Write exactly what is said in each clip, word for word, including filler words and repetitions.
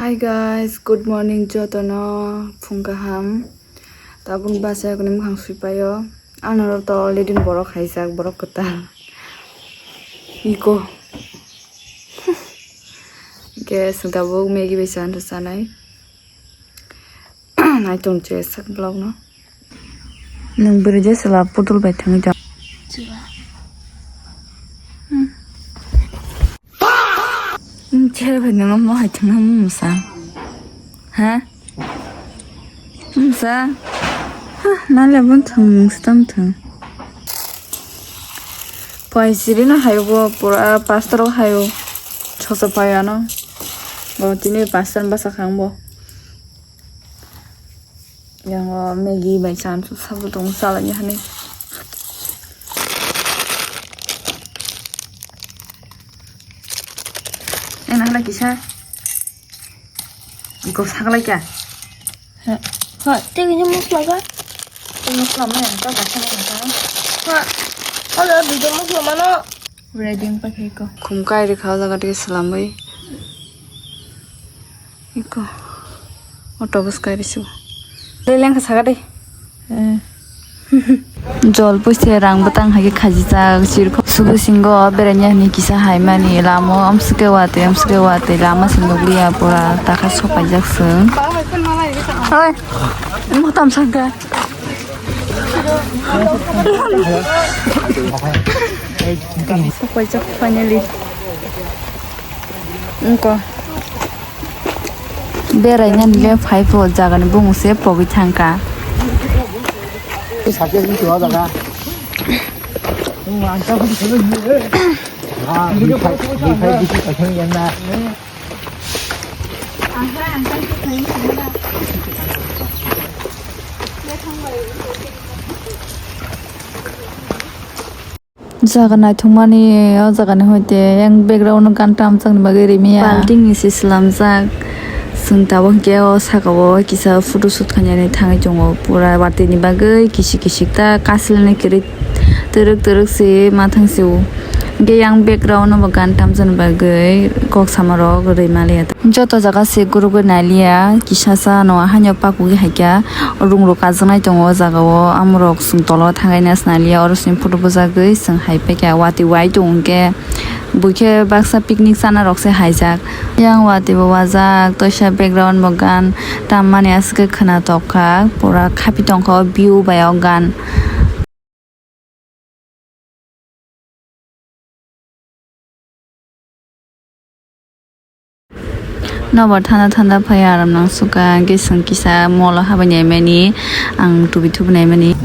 Hi guys, good morning jotono, phung kaham. Tabuk basa yakni mukhang suipaio. Ano to already borok haijak, borok kwtal. Iko. Guys, tabuk Maggie bai chan rw chanai. Naitung che sak vlog no. Nwng bwrwi je chwla putul bai thangwi tong. Nwng chera bai nwng omo hai thwngna mungsa. Ha? Mungsa. Ha, nale bon thwng mungsa tam thwng. Poi siri no hayo bo pura pastor o hayo. Chosa pai ano. Bo tini pastor basa khang bo. Yang o Maggie bai chan sabo tong salai hani. Ena hala kisa. Iko saklai kya? Ha, ha, tei kisa musla ka? Tei musla ma yang to kasa ma yang to. Ha, hala video musla mano. Ready wng paikha iko. Khum kai rikha o jaga tei swlamwi. Iko. Auto bus kai risi. Tei lengkha saka tei. Eh. Jol puise rang bwtang hai khe khajijak chirkho. Subusingo beraina hwnwi kisa haimani lama o amswkhe watwi amswkhe watwi lama se nukliya pura takha sopaijak chwng. Oi, motom sangkha. Sopaijak finally. Wngkha. Berainani le phai pho jagani bumung se pogwi thangkha. Jaga naithokmani o jaga ni hoite yang background o gan tamjakni bagwi rimiya. Balting ni se swnamjak. Chwng tabuk hwnkhe o saka o kisa photo shoot khainani thangwi tongo. Pura watwi ni bagwi kisik kisik ta kasilani kwrwi twrwk twrwk se ma thang se o. Hwnkhe yang background o bo gan tamjakni bagwi kok sama rok rwi maliya. Joto jaga se gurugwi nailiya, kisasa no haino pakugwi haikha, rung rok kajaknai tongo o jaga o, amorok chwng tolo thangwi naisnaliya, oro chwng photo bujagwi chwng hai paikha, watwi wai tongo hwnkhe, buikhe baksa picnic chana rok se haijak, yang watwi bo wajak, toisa background bo gan tammani aswk khe khwnatok kha, pura khapi tongkha o view bai o gan. Nobar thanda thanda phai aram nang suka, hwnkhe chwng kisa mall o habai naimani, ang tubi thubi naimani.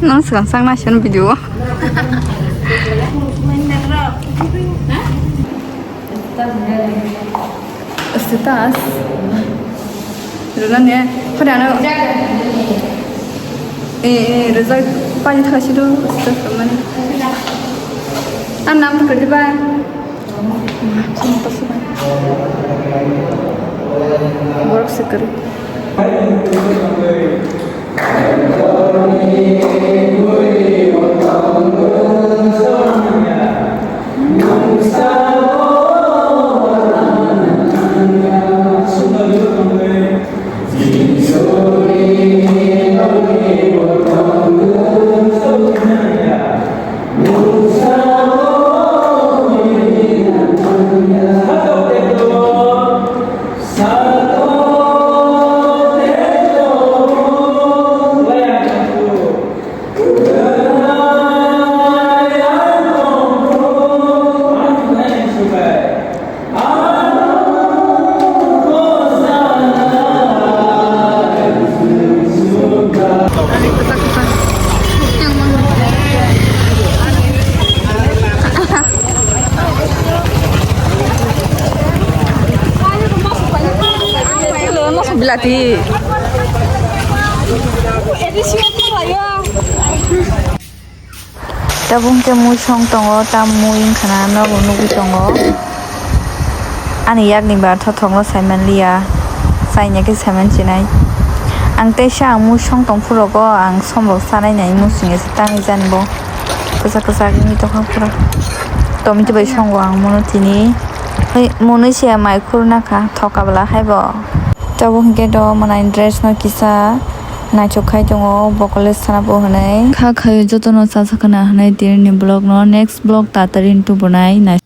Nang swkang sak naisano video. Status. Rwna ne? Phone ano. Eh, eh, rwjak pani thasi do. Status mani. An nam to kadi ba? Borok se kwrwi. Bilati. Tabuk hwnkhe mui song tongo, tam mui wngkha na nobo nugwi tongo. Ani yakni bar thothokno saimanliya, chaina khe saiman chinai. Ang teisa ang mui song tong phuru rogo ang somrok chanai nai mui singesa tangwi jani bo. Kwchak kwchak wngwi tongkha pura. Tomato bai songo ang mono tini. Hei, monwi se mai khurna kha, thoka bwla hai bo. Tabuk hwnkhe do mwnai dress no kisa naithok khai tongo, bo college thana bo hwnwi. Kha khaio jotono cha cha khna hwnwi tini ni vlog no, next vlog tatari tubunai nai.